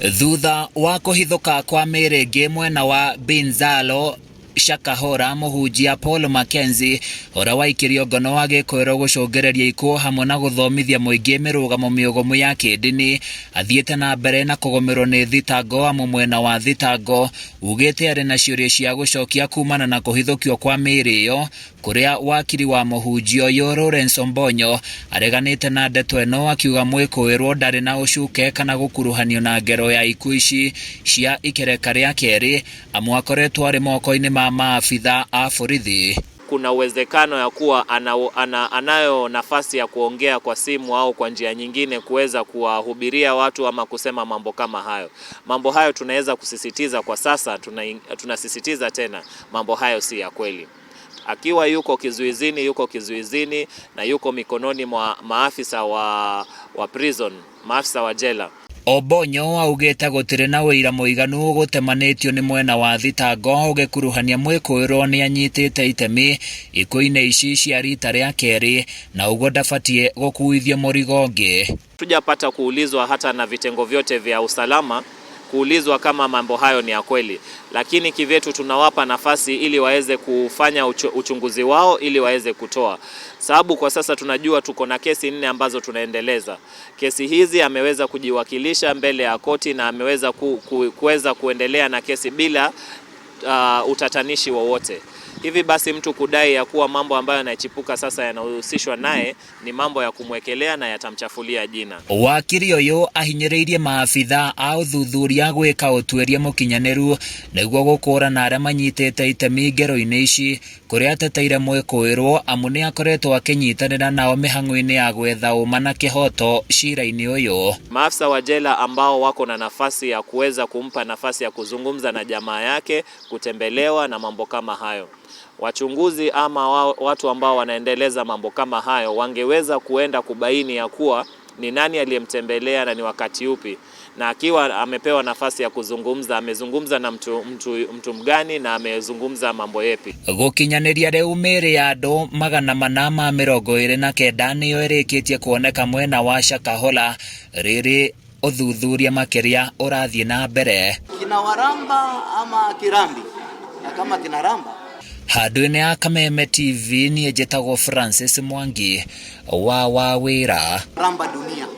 Thutha wa kũhithũka kwa mĩĩrĩ ĩngĩ mwena wa Binzalo, Shakahola, mũhunjia Paul Mackenzie ũrĩa waikirio ngono agĩkwĩrwo gũcũngĩrĩria ikuũ hamwe na gũthomithia mũingĩ mĩrũgamo mĩũgomu ya kĩndini, athiĩte na mbere na kũgũmĩrwo nĩ thitango, amu mwena wa thitango ugĩte arĩ na ciũria cia gũcokia kumana na kũhithũkio kwa mĩĩrĩ ĩyo, kũrĩa wakiri wa mũhunjia ũyũ Lawrence Ombonyo areganĩte na ndeto ĩno, akiuga mwĩkũĩrwo ndarĩ na ũcuke kana gũkuruhanio na ngero ya ikuũ ici cia ikereka rĩa kerĩ, amu akoretwo arĩ moko-inĩ ma maabitha a borithi. Kuna uwezekano ya kuwa anayo nafasi ya kuongea kwa simu au kwa njia nyingine kuweza kuwahubiria watu ama kusema mambo kama hayo. Mambo hayo tunaweza kusisitiza kwa sasa, tunasisitiza tena, mambo hayo si ya kweli. Akiwa yuko kizuizini na yuko mikononi mwa maafisa wa prison, maafisa wa jela. Obonyo augĩte gũtirĩ na ũira mũiganu gũtemanĩtio nĩ mwena wa thitango ũgĩkuruhania mwĩkũĩrwo nĩ anyitĩte itemi ikuũ-inĩ ici cia rita rĩa kerĩ, na ũguo ndabatiĩ gũkuithio mũrigo ũngĩ. Tujapata kuulizwa hata na vitengo vyote vya usalama kuulizwa kama mambo hayo ni ya kweli, lakini kivyetu tunawapa nafasi ili waweze kufanya uchunguzi wao ili waweze kutoa, sababu kwa sasa tunajua tuko na kesi 4 ambazo tunaendeleza. Kesi hizi ameweza kujiwakilisha mbele ya koti na ameweza kuweza kuendelea na kesi bila utatanishi wowote. Hivi basi mtu kudai ya kuwa mambo ambayo yanachipuka sasa yanahusishwa naye ni mambo ya kumwekelea na yatamchafulia jina. Wakiri ũyũ ahinyĩrĩirie maabitha a ũthuthuria gwĩka ũtuĩria mũkinyanĩru nĩguo gũkũrana arĩa manyitĩte itemi ngero-inĩ ici, kũrĩa ateteire mwĩkũĩrwo amu nĩ akoretwo akĩnyitanĩra nao mĩhang'o-inĩ ya gwetha ũma na kĩhoto cira-inĩ ũyũ. Maafisa wa jela ambao wako na nafasi ya kuweza kumpa nafasi ya kuzungumza na jamaa yake, kutembelewa na mambo kama hayo. Wachunguzi ama watu ambao wanaendeleza mambo kama hayo wangeweza kuenda kubaini ya kuwa ni nani aliyemtembelea na ni wakati upi, na akiwa amepewa nafasi ya kuzungumza, amezungumza na mtu mgani na amezungumza mambo yepi. Gũkinyanĩria rĩu mĩĩrĩ ya andũ 429 nĩyo ĩrĩkĩtie kuoneka mwena wa Shakahola, rĩrĩ ũthuthuria makĩria ũrathiĩ na mbere. Kina waramba ama kirambi, na kama kinaramba. Handũ-inĩ ya Kameme TV, niĩ njĩtagwo Francis Mwangi wa Wawĩra. Ramba dunia.